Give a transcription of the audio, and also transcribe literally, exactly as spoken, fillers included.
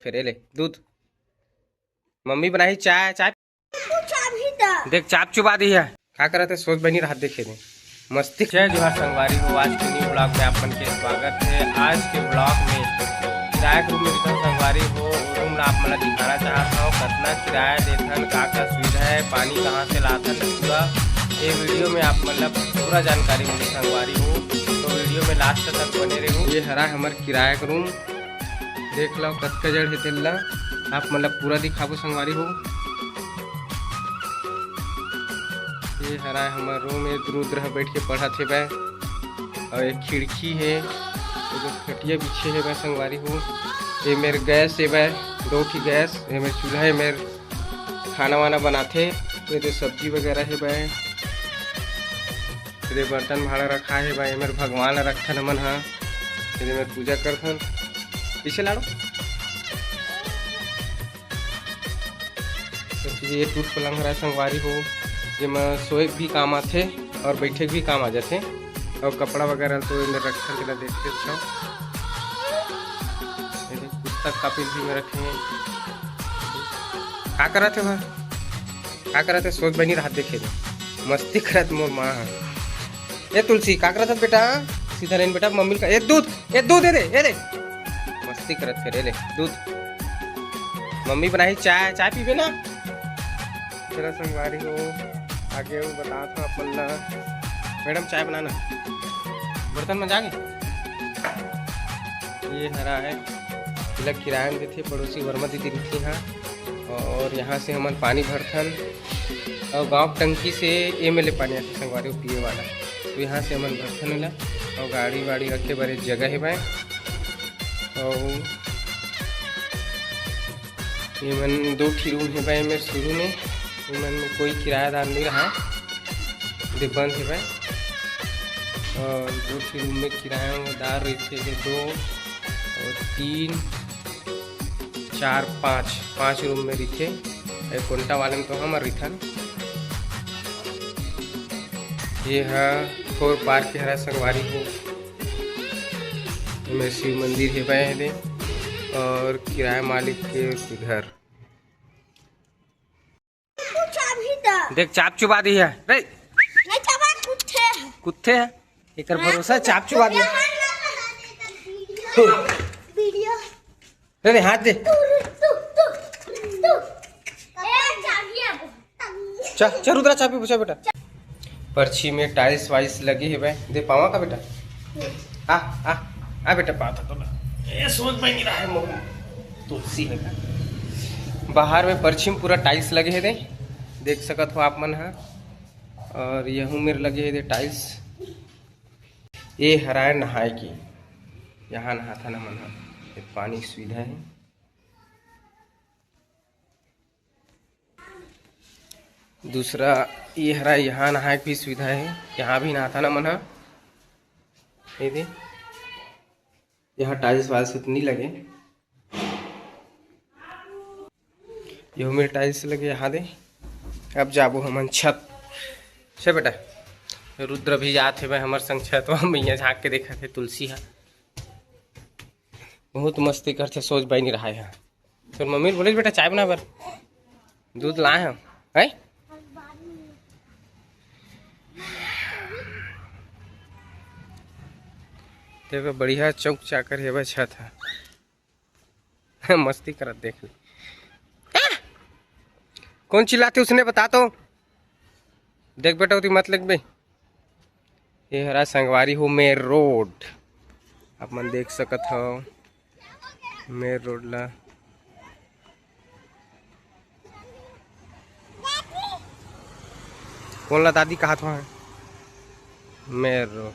फिर ए ले दूध। मम्मी बनाही चाय, चाय। देख, चाप चुबा दी है। का करत है, सोच बनी रहत, देखे दे। मस्ती। जय जोहार संगवारी हो, आज के न्यू ब्लॉग में आप मन के स्वागत है। आज के ब्लॉग में किराया के रूम में रिथन संगवारी हो, रूम ला आप मन ला दिखाना चाहत हूँ, कितना किराया देथन, का का सुविधा है, पानी कहाँ से लाथन, पूरा ये वीडियो में आप मन ला पूरा जानकारी मिली संगवारी हो। तो वीडियो में लास्ट तक बने रहू। ये हरा हमर किराया के रूम, देख लो कतका जड़ हे तेला, आप मन ला पूरा दिखाबो संगवारी हो। ये हरा हमर रूम, ये रुद्र ह बैठ के पढ़त हे बे, और एक खिड़की हे, ये जो खटिया बिछे हे बे संगवारी हो। ये मेर गैस हे बे, दो ठी गैस, ये मेर चूल्हा, ये मेर खाना वाना बनाथे, ये जो सब्जी वगैरह हे बे। एदे बर्तन भाड़ा रखा हे भाई, एमेर भगवान ला रखथन हमन हा, एदे मेर पूजा करथन। पीछे लाड़ो। तो ये टूट पलंग हरा संगवारी हो, जेमा सोए भी काम आथे और बैठे भी काम आ जाथे, और कपड़ा वगैरह तो एमेर रखथन, तेला देखते अच्छा। एदे पुस्तक कापी भी में रखे हैं। का करत हे भाई? का करत हे? सोच बनी रहत, देखे दे। मस्ती करत मोर माँ ह। ए तुलसी, का करत हस बेटा? सीधा लाइन बेटा, मम्मी का, ए दूध, ए दूध, ए दे, ए दे। मस्ती करत हे रे, ले दूध। मम्मी बनाही चाय, चाय पीबे ना? चला संगवारी हो, आगे वो बतात हूँ अपन ला। मैडम, चाय बनाना। बर्तन मंजा के। ये हरा है, एला किराया में देथे पड़ोसी वर्मा दीदी रिथी हा। और यहाँ से हमन पानी भरथन और गाँव टंकी से एम एल ए पानी आथे संगवारी हो, पिए वाला। तो यहाँ से हमन भरथन एला और गाड़ी वाड़ी रखे बर एक जगह हे भाई। और ये मन दो ठी रूम हे भाई, मेरे शुरू में ये मन में कोई किरायादार नहीं रहा, दे बंद हे भाई। और दो ठी रूम में किरायादार रहिथे, दे दो और तीन, चार, पाँच, पाँच रूम में रहिथे। एक कोंटा वाले में तो हमर रहिथन। ये हा फोर पार्क के हरा संगवारी हो। एमे शिव मंदिर हे भाई, एदे और किराया मालिक के घर। देख, चाप चुबा दी है रे। नहीं चाबा, कुत्ते हैं। कुत्ते हैं? एकर भरोसा, चाप चुबा दी। वीडियो। रे, रे, हाथ दे। तू, तू, तू, तू। ए, चाबी है वो। चल, चल, रुद्रा, चाबी पूछा बेटा। परछी में टाइल्स वाइल्स लगे हे बे, दे पावा का बेटा? आ, आ, आ बेटा, पाता तो ना। ए, सोच में नहीं रहा है, मोर तुलसी है का? बाहर में परछी में पूरा टाइल्स लगे हे दे, देख सकत हो आप मन हा। और यहू मेर लगे हे दे टाइल्स। ये हराए नहाए की, यहाँ नहाथन हमन हा, ये पानी की सुविधा है। दूसरा ये हरा, यहाँ नहाए की भी सुविधा है, यहाँ भी नहाथन हमन हा। ये दे, यहाँ टाइल्स वाइल्स तो नहीं लगे, ये मेर टाइल्स लगे यहाँ दे। अब जाबो हमन छत से बेटा, रुद्र भी जात हे भाई हमर संग छत, हम यहाँ झाँक के देखत हे तुलसी हा। बहुत मस्ती करथे, सोच बाई नहीं रहा है। तोर मम्मी ल बोले बेटा चाय बना बर, दूध लाए हम, हैं? देखो बढ़िया चौक चाकर हे बे छत है। मस्ती करत देख ले। आ! कौन चिल्लाते उसने बता तो। देख बेटा, उती मत लग बे। ये हरा संगवारी हो मेर रोड, आप मन देख सकत हो मेर रोड ला। कौन ला दादी कहा था? मेर रोड।